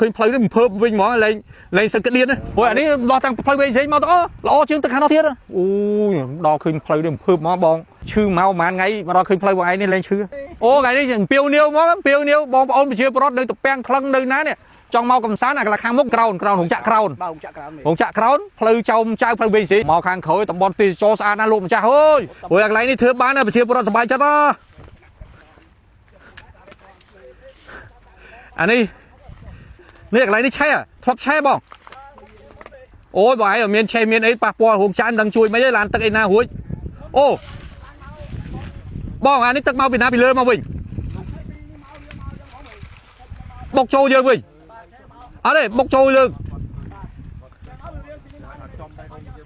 ឃើញផ្លូវនេះរំភើបវិញហ្មងលែងលែងសឹកក្តៀនណាព្រោះអានេះដោះតាំងផ្លូវវិញផ្សេងមកទៅអូល្អជាងទឹកខាងនោះទៀតអូយដល់ឃើញផ្លូវនេះរំភើបហ្មងបងឈឺមកប្រហែលថ្ងៃមកដល់ឃើញផ្លូវបងឯងនេះលែងឈឺអូថ្ងៃនេះអំពាវនាវហ្មងអំពាវនាវបងប្អូនប្រជាពលរដ្ឋនៅតពាំងក្លឹងនៅណានេះចង់មកកំសាន្តអាកន្លែងខាងមុខក្រោនក្រោនរោងចក្រក្រោន បាទចាក់ក្រោមនេះ រោងចក្រក្រោនផ្លូវចោមចៅផ្លូវវិញស៊ីមកខាងក្រោយតំបន់ទេសចរស្អាតណាស់លោកម្ចាស់អើយព្រោះអាកន្លែងនេះធ្វើបានណាប្រជាពលរដ្ឋសប្បាយចិត្តណាអានេះនេះកន្លែងនេះឆេះធ្លាប់ឆេះបងអូយបងឯងមានឆេះមានអីប៉ះពាល់រោងចក្រមិនដឹងជួយមិនអីឡានទឹកអីណារួចអូបងអានេះទឹកមកពីណាពីលើមកវិញបុកចូលយើងវិញអត់ទេបុកចូលយើង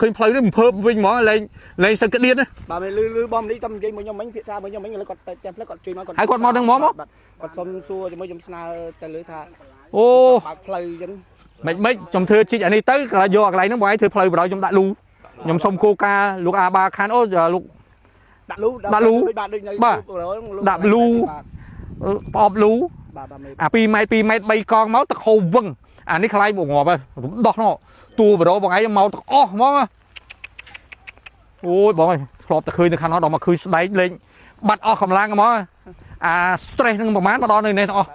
ឃើញផ្លូវនេះរំភើបវិញហ្មងលែងលែងសឹកក្តៀនណា បាទលឺលឺបងនេះតំនិយាយមួយខ្ញុំមិញភាសាមួយខ្ញុំមិញឥឡូវគាត់ទៅផ្ទះផ្លូវគាត់ជួយមកគាត់ ហើយគាត់មកនឹងហ្មង បាទគាត់សុំសួរជាមួយខ្ញុំស្នើទៅលើថា អូ បើកផ្លូវអញ្ចឹង មិនមិនខ្ញុំធ្វើជីកអានេះទៅកន្លែងយកអាកន្លែងហ្នឹងបងឯងធ្វើផ្លូវបណ្ដោយខ្ញុំដាក់លូខ្ញុំសុំគោលការណ៍លោកអាបាខានអូលោក ដាក់លូ ដាក់លូ បាទដូចនៅ បាទដាក់លូ ប្រអប់លូ បាទបាទមេ អា2ម៉ែត្រ2ម៉ែត្រ3កង់មកទឹកហូរវឹងអានេះខ្លាយបងងាប់ហើយរំដោះណោះតួបរោបងឯងមកទឹកអស់ហ្មងអូយបងឯងធ្លាប់តែឃើញនៅខាងនោះដល់មកឃើញស្ដែកលេងបាត់អស់កម្លាំងហ្មងអា stress នឹងប្រហែលមកដល់នៅនេះទាំងអស់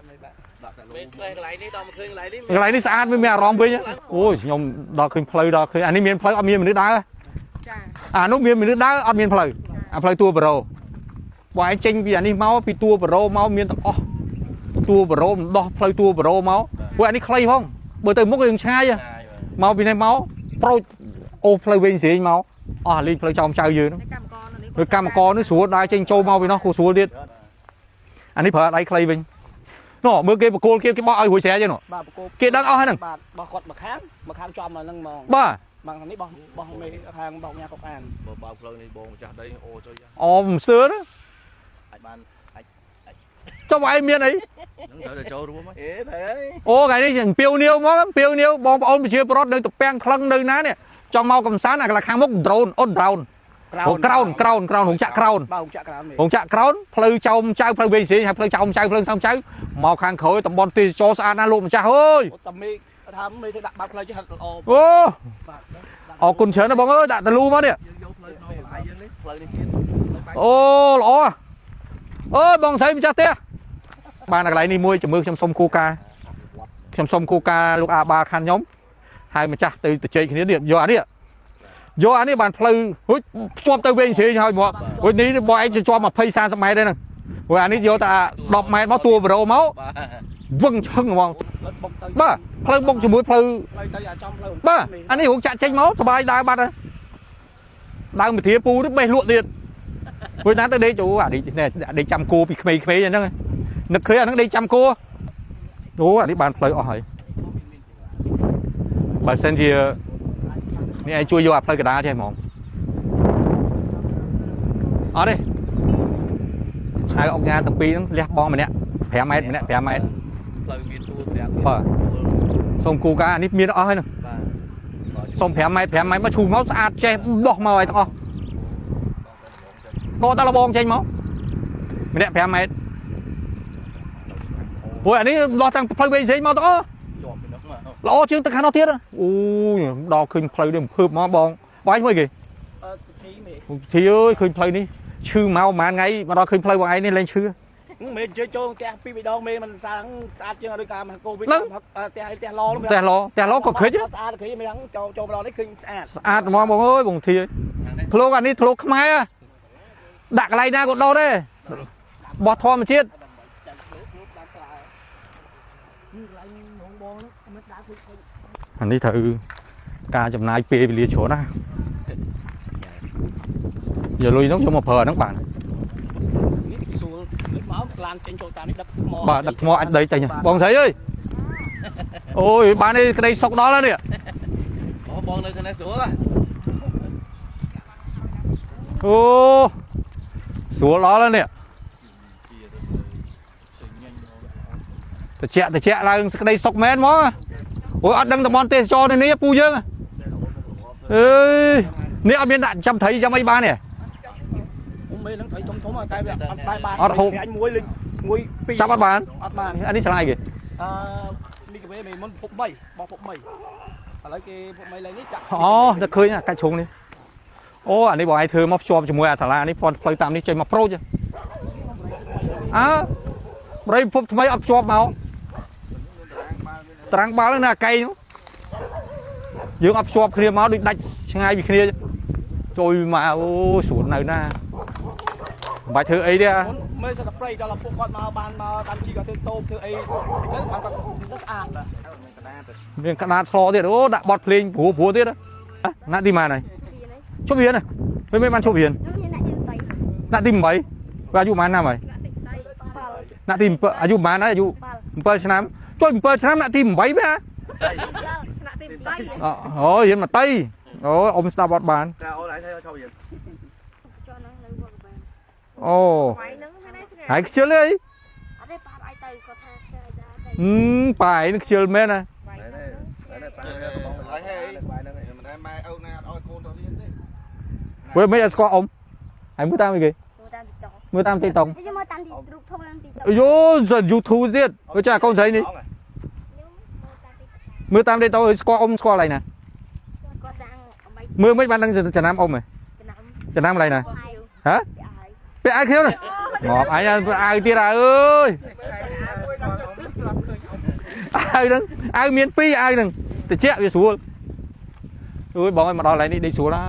មានស្លេះកន្លែងនេះដល់មកឃើញកន្លែងនេះ កន្លែងនេះស្អាតវាមានអារម្មណ៍វិញអូយខ្ញុំដល់ឃើញផ្លូវដល់ឃើញអានេះមានផ្លូវអត់មានមនុស្សដើរ ចា អានោះមានមនុស្សដើរអត់មានផ្លូវអាផ្លូវទួបរោបងឯងចេញពីអានេះមកពីទួបរោមកមានទាំងអស់ទួបរោមិនដោះផ្លូវទួបរោមកព្រោះអានេះខ្លីផងបើទៅមុខយើងឆ្ងាយមកពីនេះមកប្រូចអូសផ្លូវវិញស្រេងមកអស់អាលេងផ្លូវចោមចៅយើង នៅកម្មករនៅនេះ ឬកម្មករនេះស្រួលដើរចេញចូលមកពីនោះគូស្រួលទៀតអានេះប្រើដៃខ្លីវិញនោះមើលគេបកគោលគេគេបោះឲ្យរួចស្រែចឹងនោះ បាទប្រកប គេដឹងអស់ហើយហ្នឹង បាទបោះគាត់មកខាងមកខាងចំមកហ្នឹងហ្មង បាទ មកខាងនេះបោះបោះមេខាងបោះញ៉ាកុកអាន បើបើផ្លូវនេះបងម្ចាស់ដីអូចុយ អូមិនស្ទើរណា អាចបាន ចុះបងឯងមានអី នឹងត្រូវតែចូលរួមហ៎អេទៅ អូថ្ងៃនេះអំពាវនាវហ្មងអំពាវនាវបងប្អូនប្រជាពលរដ្ឋនៅតពាំងក្លឹងនៅណានេះចង់មកកំសាន្តអាកន្លែងខាងមុខដ្រូនអូដ្រូន ក្រោ អូក្រោនក្រោនក្រោនរោងចក្រក្រោន បាទចាក់ក្រោមនេះ រោងចក្រក្រោនផ្លូវចោមចៅផ្លូវវិញស្រេងហើយផ្លូវចោមចៅផ្លូវសោមចៅមកខាងក្រោយតំបន់ទេសចរស្អាតណាស់លោកម្ចាស់អើយ អូតាមេថាមេទៅដាក់បើកផ្លូវចេះហិតល្អ អូ បាទ អរគុណច្រើនណាស់បងអើយដាក់តលូមកនេះ យើងយកផ្លូវក្នុងកន្លែងយើងនេះផ្លូវនេះទៀត អូល្អអើយបងស្រីម្ចាស់ផ្ទះបានកន្លែងនេះមួយជំរឿខ្ញុំសុំគូការខ្ញុំសុំគូការលោកអាបាខានខ្ញុំហើយម្ចាស់ទៅទៅជែកគ្នានេះយកអានេះយកអានេះបានផ្លូវហុយភ្ជាប់ទៅវិញស្រេងហើយមកហុយនេះបងឯងជាប់20 30ម៉ែត្រដែរហ្នឹងព្រោះអានេះយកតែ10ម៉ែត្រមកទួបរោមក បាទ វឹងឈឹងហ្មង ផ្លូវបុកទៅ បាទផ្លូវបុកជាមួយផ្លូវ ផ្លូវទៅអាចំផ្លូវ បាទអានេះរោងចាក់ចេញមកសบายដើរបាត់ហើយដើមវិធាពូនេះបេះលក់ទៀតព្រោះណាទៅដេកអូអានេះនេះដេកចាំគោពីក្មេងៗអញ្ចឹងនឹកឃើញអាហ្នឹងដេកចាំគោអូអានេះបានផ្លូវអស់ហើយបើសិនជានេះឯងជួយយកអាផ្លូវកណ្ដាលចេះហ្មងអត់ទេហៅអុកញ៉ាទាំងពីរហ្នឹងលះបងម្នាក់5ម៉ែត្រម្នាក់5ម៉ែត្រ ផ្លូវមានទួលស្រាប់ បាទសូមគូការអានេះមានអស់ហើយហ្នឹង បាទ សូម5ម៉ែត្រ5ម៉ែត្រមកឈូសមកស្អាតចេះដោះមកឲ្យទាំងអស់កតលបងចេញមកម្នាក់5ម៉ែត្រព្រោះអានេះដោះតាំងផ្លូវវិញផ្សេងមកទាំងអស់ ជាប់ពីនោះមក ល្អជាងទឹកខាងនោះទៀតអូយដល់ឃើញផ្លូវនេះរំភើបមកបងបងឯងធ្វើអីគេ អឺធីមេ ធីអើយឃើញផ្លូវនេះឈឺមកប្រហែលថ្ងៃមកដល់ឃើញផ្លូវបងឯងនេះលែងឈឺ មេជិះចូលផ្ទះពីរដងមេមិនស្អាតស្អាតជាងដូចការមកកូវីដផ្ទះផ្ទះឡ ផ្ទះឡផ្ទះឡក៏ឃើញ ស្អាតឃើញមេហ្នឹងចូលចូលម្ដងនេះឃើញស្អាត ស្អាតហ្មងបងអើយបងធីអើយធ្លោកអានេះធ្លោកខ្មែរដាក់កន្លែងណាក៏ដោតដែរបោះធម្មជាតិអានេះត្រូវការចំណាយពេលវេលាច្រើនណាយកលុយនោះយកមកប្រើអាហ្នឹងបាន នេះស្រួលនេះមកឡានចេញចូលតាមនេះដឹកថ្ម បាទដឹកថ្មអាចដីចេញបងស្រីអើយអូយបាននេះក្តីសុកដល់ហើយនេះ អូបងនៅខាងនេះស្រួលហ៎ អូស្រួលដល់ហើយនេះតិចតិចឡើងក្តីសុកមែនហ្មងអូយអត់ដឹងតំបន់ទេសចរនេះពូយើងអើយនេះអត់មានដាក់ចាំត្រីចាំអីបានទេ មេហ្នឹងត្រីធំធំតែវាអត់បាយបាន អត់ហូប អញមួយលេងមួយពីរ ចាប់អត់បាន អត់បាន អានេះឆ្លាយគេ អឺមីក វេមេមុនភពមីបោះភពមីឥឡូវគេភពមីឡើងនេះចាក់ អូតែឃើញអាកាច់ជ្រុងនេះអូអានេះបងឯងធ្វើមកភ្ជាប់ជាមួយអាសាលានេះពន់ផ្លូវតាមនេះចេញមកប្រូចអើបរិយភពថ្មីអត់ភ្ជាប់មកត្រាំងបាល់ហ្នឹងណាអាកែងហ្នឹងយើងអត់ភ្ជាប់គ្នាមកដូចដាច់ឆ្ងាយពីគ្នាជួយមកអូស្រួលនៅណាមិនបាច់ធ្វើអីទេអា មុនមើលសិតតែព្រៃដល់ពួកគាត់មកបានមកតាមជីគាត់ធ្វើតូបធ្វើអីទៅបានគាត់ទៅស្អាតបាទ មានក្តារឆ្លទៀតអូដាក់បត់ភ្លេងព្រោះព្រោះទៀតណាទីម៉ានហើយជប់រៀនហ៎វិញមិនបានជប់រៀន ខ្ញុំមានអ្នកទីស្អី ណាទី8វាអាយុប៉ុន្មានឆ្នាំហើយ 7 ណាទី7អាយុប៉ុន្មានហើយអាយុ7ឆ្នាំជួយ7ឆ្នាំណាទី8វិញហ៎ ថ្នាក់ទី8 អូរៀនមកតៃអូអ៊ំស្ដាប់អត់បាន តែអូនឯងថាឈប់រៀន ចុះហ្នឹងនៅវត្តបាន អូ វាយហ្នឹងហ្នឹងឆ្ងាយ ហើយខ្ជិលទេអី អត់ទេប៉ាអីទៅគាត់ថាខ្ជិលទៅ ហឹមប៉ាឯងខ្ជិលមែនណា វាយ ណែ ហ្នឹង ណែប៉ាកំងហើយហេមិនដែរម៉ែឪណាអត់ឲ្យកូនទៅរៀនទេ វិញមិនអត់ស្គាល់អ៊ំហើយមើលតាមអីគេ មើលតាម TikTok មើលតាមទីតុង ខ្ញុំមើលតាមទីរូបធំតាម TikTok យោ YouTube ទៀតអូចាកូនស្រីនេះ ខ្ញុំមើលតាម TikTok មើលតាមទីតុងស្គាល់អ៊ំស្គាល់អីណា គាត់សាងអំបី មើលមិនបានដឹងចំណាំអ៊ំហ៎ ចំណាំ ចំណាំកន្លែងណា ហៅ ហ៎ ពាក់ហើយ ពាក់អាវខៀវហ្នឹងងាប់អញអាវទៀតអើយអាវហ្នឹងអាវមានពីរអាវហ្នឹងតិចវាស្រួលអើយបងឲ្យមកដល់កន្លែងនេះដេកស្រួលណា